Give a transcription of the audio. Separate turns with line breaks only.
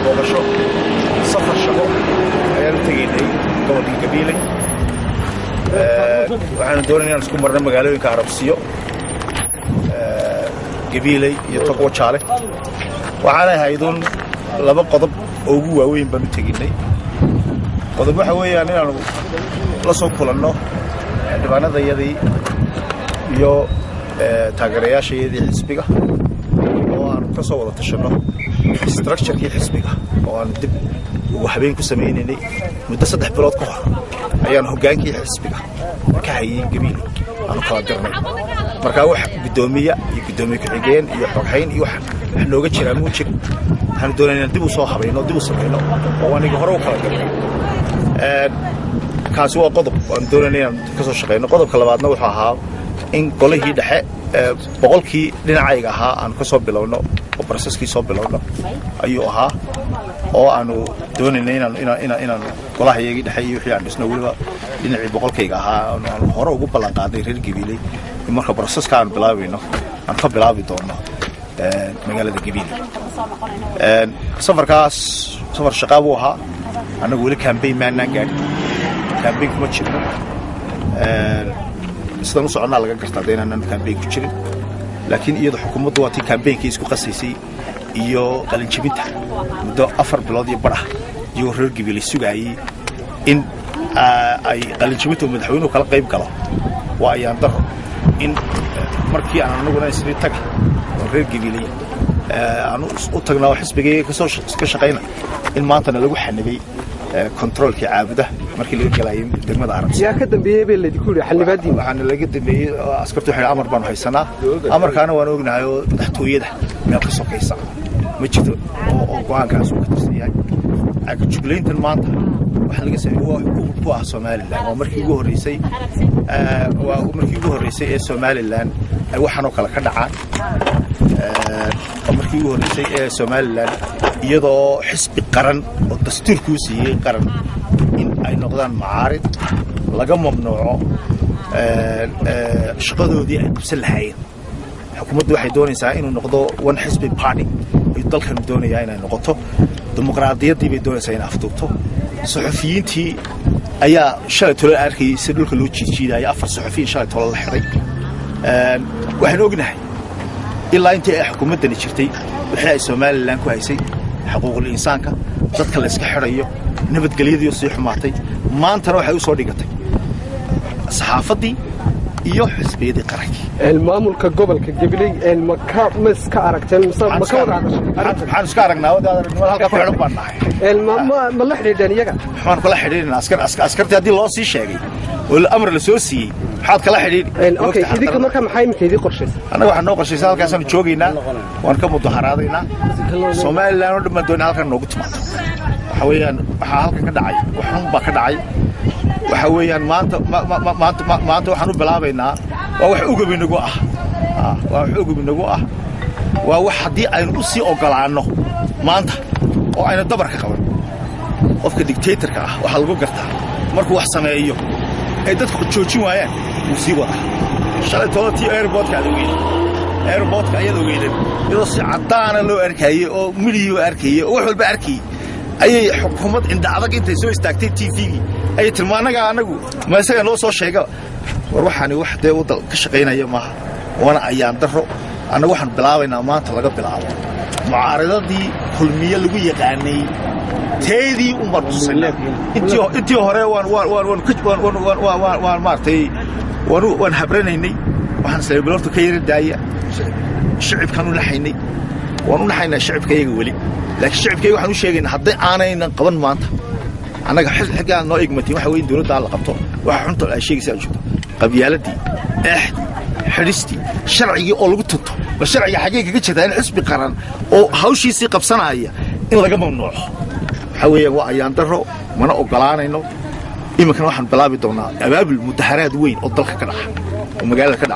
Booqasho safar shaqo ayaan u tegaynay gobolka Gabiiley. Waxaanu doonay inaan isku marno magaalooyinka Arabsiyo, Gabiiley iyo Togwajaale. Waxaanay hayduun laba qodob oo ugu waaweyn baan u teginay. Qodob waxa weeyaan inaanu la soo kulanno xildhibaanadayadii iyo taageerayaashayadii xisbiga oo aanu ka soo wada tashanno structurekii xisbiga oo aanu dib ugu habeen ku samaynaynay. Muddo 3 bilood ka hor ayaan hoggaankii xisbiga ka hayay Gabiiley aanu kala dirnay. Markaa wax guddoomiya iyo guddoomiye ku-xigeen iyo xoghayn iyo wax wax nooga jiraa muu jir. Waxaanu doonay inaan dib u soo habayno, dib u samayno oo aniga hore u kala dirnay. Kaasi waa qodob waanu doonayna inaan ka soo shaqayno. Qodobka labaadna wuxuu ahaa in golihii dhexe 100kii dhinacayga ahaa aanu ka soo bilowno oo processkii soo bilowno ayuu ahaa, oo aanu doonayna inaanu golahayagii dhexe iyo wixii aan dhisno, weliba dhinacii 100kayga ahaa aanu hore ugu ballan qaadnay reer Gabiiley in marka processka aanu bilaabayno aan ka bilaabi doono magaalada Gabiiley. Safarkaas safar shaqaa buu ahaa. Annagu weli campaign maanaan gaadhin, campaign kuma jirno. Sidaan u soconnaa laga gartaa de inaanan campaign ku jirin, laakiin iyadu xukuumaddu waa tii campaignka isku qasaysay iyo qalinjebinta muddo 4 bilood iyo badh ah, iyagoo reer Gabiiley sugaayey in ay qalinjebinta madaxweynuhu kala qayb galo. Waa ayaan daro in markii aan anaguna isni taga oo reer Gabiiley aan u tagnaa oo xisbigayga kasoo ka shaqayna, in maantana lagu xanibay controlkii Caabuda markii laga galayay degmada Arabsi.
Yaa ka dambeeyey bay laydinku yidhi xildhibaandiin?
Waxaana laga dambeeyey askartu waxay amar baanu haysanaa. Amarkaana waan ognahay oo madaxtooyada meel ka sokaysa ma jirto oo go'aankaas uu ka tirsan yahay. Cagajuglayntan maanta waxaa laga sameeyey waa ugub ku ah Somaliland. Waa markii ugu horreysay ee Somaliland ay waxaan oo kale ka dhacaan. Waa markii ugu horreysay ee Somaliland iyadoo xisbi qaran oo dastuurkuu siiyey qaran in ay noqdaan macaarid laga mamnuuco shaqadoodii ay qabsan lahaayeen. Xukuumaddu waxay doonaysaa inuu noqdo one xisbi party ayuu dalkanu doonayaa inay noqoto. Dimuqraadiyaddii bay doonaysaa inay afduubto. Suxufiyiintii ayaa shalay tolo arkayay si dhulka loo jiidjiidaya. Afar suxufiyin shalay tolo la xidhay. Waxaynu ognahay ilaa intii ay xukuumaddani jirtay wixii ay Somaliland ku haysay, xuquuqul insaanka, dadka la iska xidhayo, nabadgelyadii sii xumaatay. Maantana waxay u soo dhigatay saxaafaddii iyo xisbiyadii qarankii.
Maamulka gobolka Gabiley ma ka ma iska aragteen mise ma ka wada hadashay?
Maxaan iska aragnaa? Wadaad halkaa ku xidhan baan nahay.
Ma la xidhiidheen iyaga?
Maxaan kula xidhiidhinaa? Askartii haddii loo sii sheegay oo amar la soo siiyey, maxaad kala xidhiidhi?
Okay, idinka marka maxaa iminka idii qorshaysa?
Annaga waxaan noo qorshaysa halkaasaanu joogaynaa, waan ka mudaharaadaynaa. Somaliland oo dhan baan doonaa halkan noogu timaado. Waxa weeyaan waxaa halkan ka dhacay waxun baa ka dhacay. Waxa weeyaan maanta waxaan u bilaabaynaa waa wax ugub inagu ah, waa wax ugub inagu ah. Waa wax haddii aynu u sii oggolaanno maanta oo aynu dabarka qaban. Qofka dictatorka ah waxaa lagu gartaa markuu wax sameeyo ay dadku joojin waayaan, wuu sii wadaa. Shalay toona tii airportka aad ogeyday, airportka ayaad ogeyden iyadoo si caddaana loo arkayey oo midiyuu arkayey oo wax walba arkayey ayay xukuumad indha adag intay soo istaagtay TV-gii ayay tilma annaga anagu ma isaga noo soo sheega. War waxaani wax dee wadda ka shaqaynaya maaha, waana ayaan darro. Annagu waxaan bilaabaynaa maanta laga bilaabo mucaaradadii Kulmiye lagu yaqaanay teedii un baan tusaynaa. Intii hore waan maaragtay waan habranaynay. Waxaan isleeyahay bilorta ka yara daaya, shicibkaan u naxaynay, waan u naxaynaa shicibka iyaga weli, laakiin shicibkayga waxaan u sheegaynaa hadday aanaynan qaban maanta annaga xiggaan noo igmatiin waxa weeye dowladda la qabto. Waxa xunta ay sheegaysaa jirto, qabyaaladii, eexdii, xidhistii, sharcigii oo lagu tunto. Bal sharciga xaggee kaga jirtaa in xisbi qaran oo hawshiisii qabsanaya in laga mamnuuco? Waxaa weeyaan waa ayaan darro, mana oggolaanayno. Iminkana waxaan bilaabi doonaa abaabul mudaharaad weyn oo dalka ka dhaca oo magaalada ka dhaca.